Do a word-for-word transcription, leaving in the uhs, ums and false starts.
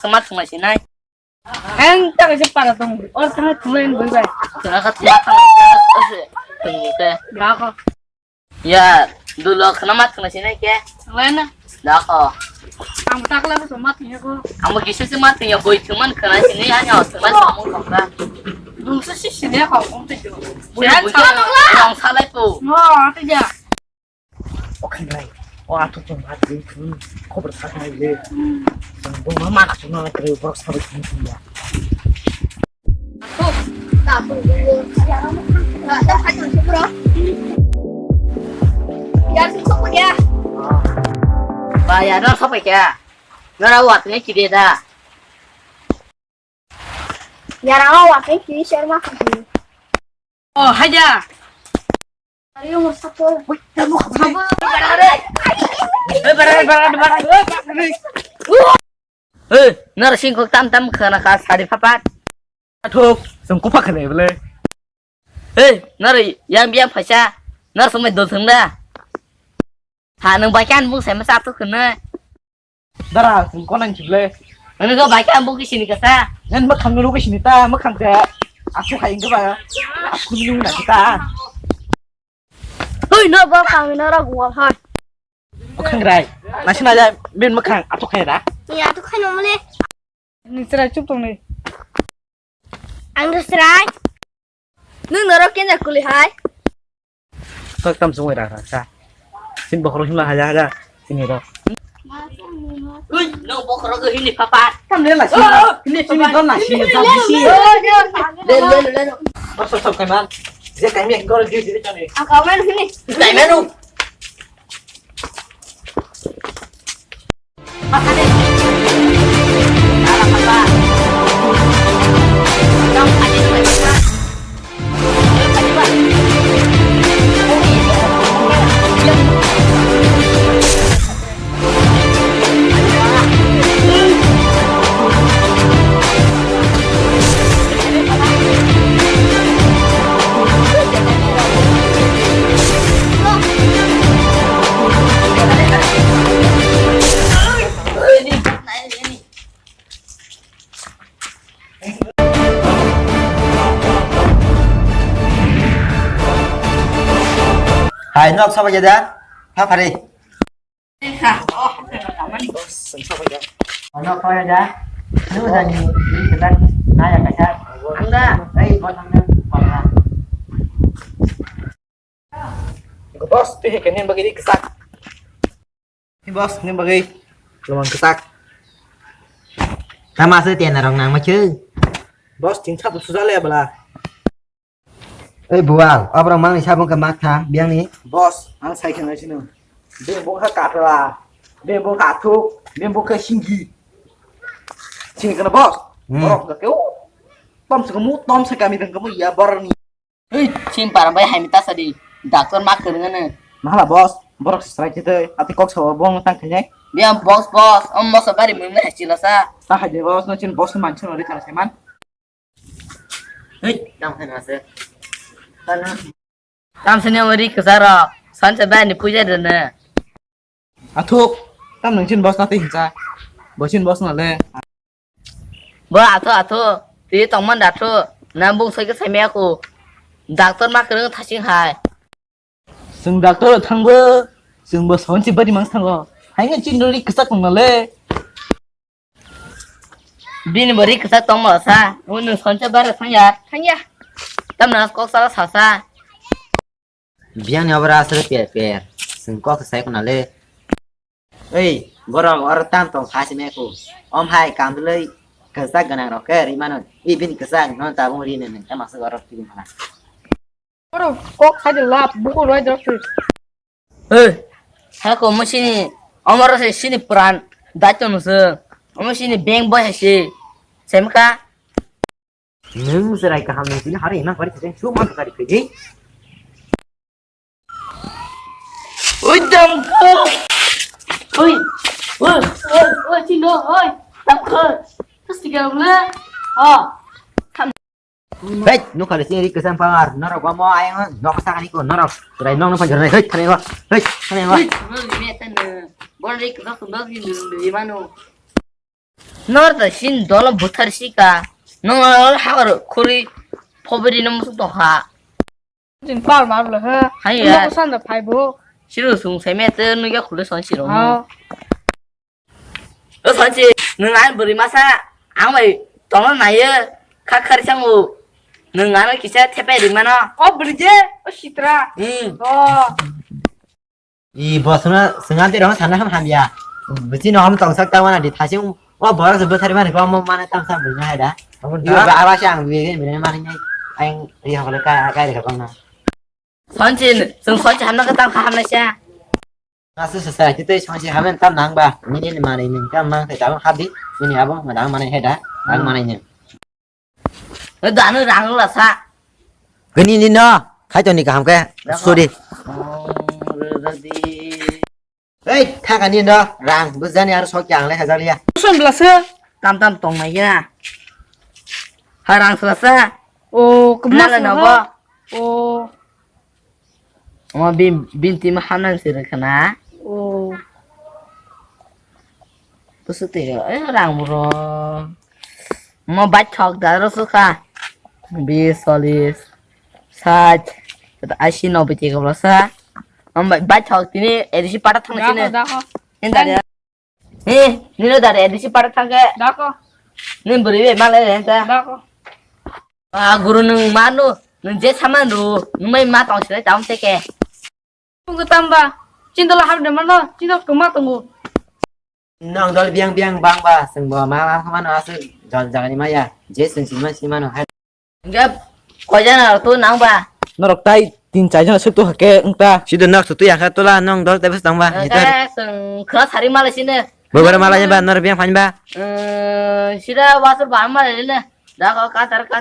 Sama thunglai sinai. Ang ta kaisa para tong. Or thang thunglai ni bai bai. Thunglai kha thunglai thang. Thunglai kha. Ya ko. Ya, dulo khna ma thunglai sinai ke. Thunglai na. Da ko. Ang ta kala so ma thungya ko. Ang bo kisa se ma thungya koi thungman khna sinai ani os ma thungmung thongkha. Dungsa si sinai ko kong te jo. Buya buya. Ang salai po. Mo, ta ja. O khanai, o athuk chwng ba twi thung, khobor saknai le. Chwng bo ma mana chwng na kre borok sabai thung thung ya. Athuk, ta athuk bo. Ya, ta khatung se bro. Ya, sung sok ya. Ba ya, no sok ya. No ra wat ne ki de da. Yara o wa kai ki share ma khan. Oh, haja. Ari mo sapo. Wih, tamo khabu. Sapo. Eh, bara, bara, bara, bara. Eh, nar sing kok tam tam khana kha sari phapat. Athok, sung kupa khane bole. Eh, nar yang biang phaisa. Nar sumai dol thang da. Ha, nang bai kan bung sai ma sa tu khana. Dara, chwng konang chible. Ano go bai ka ambo kisini kasa. Ngan makhang no kisini ta, makhang ta. Aku hai ba. Aku ni na kita. Hoi, no ba khang no ra gwa hai. Makhang rai. Nasi na ja bin makhang atu khai ra. Ya, atu khai no male. Ni chrai chup tong ni. Ang do chrai. Nung norok kenya kuli hai. Kok tam sungwi ra ra sa. Sin bokhorok himla haja haja. Sini ro. Ui, no bokhorok hini papa. Tam le la sini. Hini sini don na sini sa bisi. Le le le. Bas sab kai man. Je kai mi gor ji ji chani. Ang kamen hini. Kai menu. Hai, nok sabo jada. Pha phari. Nok sabo jada. Nu jani, ini kita naya kaca. Anda, hei, buat mana? Boss, twi hai khe nini bagwi ri kwchak. Boss, nini bagwi lomang kwchak. Tama se tena rong nang ma chwng. Boss, tin sap suja le bala. Ei bual, obrok mangni sabung ka mak tha, biang ni. Boss, ang sai khe nai sino. Bini bung kha katla, bini bung kha athuk, bini bung kha singgi. Sini kana boss. Hmm. Borok ka keu. Tom se kamu, tom se kami dang kamu ya borok ni. Hei, chim para bai hai mi ta sadi. Doctor ma kwrwng ano. Mahala boss, borok se srai khe tei, ati kok sawa bong tang khainai. Biang boss, boss, om moso bari mung hai chila sa. Ta hai de boss, no chin boss man chino ri chana saiman. Hei, tam khaina se. Tana. Tam sini ori kesaro, san se bai ni puja dene. Athuk, tam nang chin boss na te hinsa. Boss chin boss na le. Bo athuk, athuk, twi tongman da athuk, na bung soi ke sai me aku. Doctor ma kwrwng thasing hai. Chwng doctor thangbo, chwngbo sonsi bari mang thango. Haino chin ri kwchak tong le. Bini bo ri kwchak tongma sa, unu sonsi bari thangya. Thangya. Tamna kok sala sasa. Biang ni obra aswk per per. Chwng kok sai kuna le. Ei, borok oro tam tong kha simi aku. Om hai kamdwlwi kwchak gwnang rok khe ri mano. I bini kwchak no tabung ri nini tama swk oro tigi mana. Oro kok sai de lap buku roi dok. Ei, ha ko mo sini, omoro se sini pran daito no se. Omo sini bank boy hai se. Semka. Nwng chwrai kaham ni tini hari hwnna kari khe su man kari khe di. Oi dam ko. Oi. Oi, oi, oi, chino, oi. Tam ko. Terus tiga bulan. Oh. Hei, nukha le sini ri kwcham power. Norok bo mo ayang nok sakani ko norok. Chwrai nok no panjor nai. Hei, thani ko. Hei, thani ko. Oi, oi, me tan. Bon ri ko ko dog ni ni mano. Nor da sin dolo buthar sika. Nor hagor khuri phobiri no musuk tongkha. Jin pal mar lo he. Hai ya. Nokosanda phai bo. Siru sung seme te nugya khule son siro. Ha. O Sanchi, nwng ani bwrwi masa, ang bai tongna naiyo, kha khari sango. Nwng ano kisa thepai rimano. O bwrwi je, o sitra. Hmm. O. I bosno swnga de rong sana ham hamya. Buchi no ham tongsak ta wana di thasing. O boros bo thari mani ko mo mana tamsa bwrwi hai da. Abo da. Iyo ba aba sang bi ge bini mani nai. Ang ri hokle ka ka ri ka na. Sanchi, sung Sanchi hamna ka tam kha hamna sha. Asu sasa, kita sangsi hamen tam nang ba. Ini ni mana ini tam mang, saya tahu habis. Ini apa? Madang mana heda? Ang mana ini? Dano rang la sa. Kini ni no, khai to ni kaham ke. Sorry. Hei, thaka ni no, rang, bujani aro sok yang le hajar ya. Son belasa. Tam tam tong mai ya. Harang selasa. Oh, kebmas. Nala no bo. Oh. Omo bin, bin tima hanan sir khana. Oh. Busu te, eh, rang bro. Mo bike thok da ro su kha. Bis, solis, sat, asi no bete ko sa. Mo bike thok tini edisi pata thang sini. Dako, dako. Inda. He, nino dare, disi para thangke. Dako. Nin bwrwi bai malai re ta. Dako. Ah, guru nung manu, nung je saman ru, nung mai ma tong sile taung teke. Tunggu tamba, chindola hab de mano, chindo kuma tunggu. Nong dol biang biang bang ba, sengbo ma ma mano asu jol jagani maya, je seng sima sima no hai. Hingke koi jana rok to nang ba? Norok tai tin char jana suk to hake wngta. Sido nok sutu yakha tola nong dol tebes tang ba. Hingke chwng khwna sari malai sini. Bobora malai ba norok biyang phan ba. Eh, sida wasur ba malai le. Da ko katar kan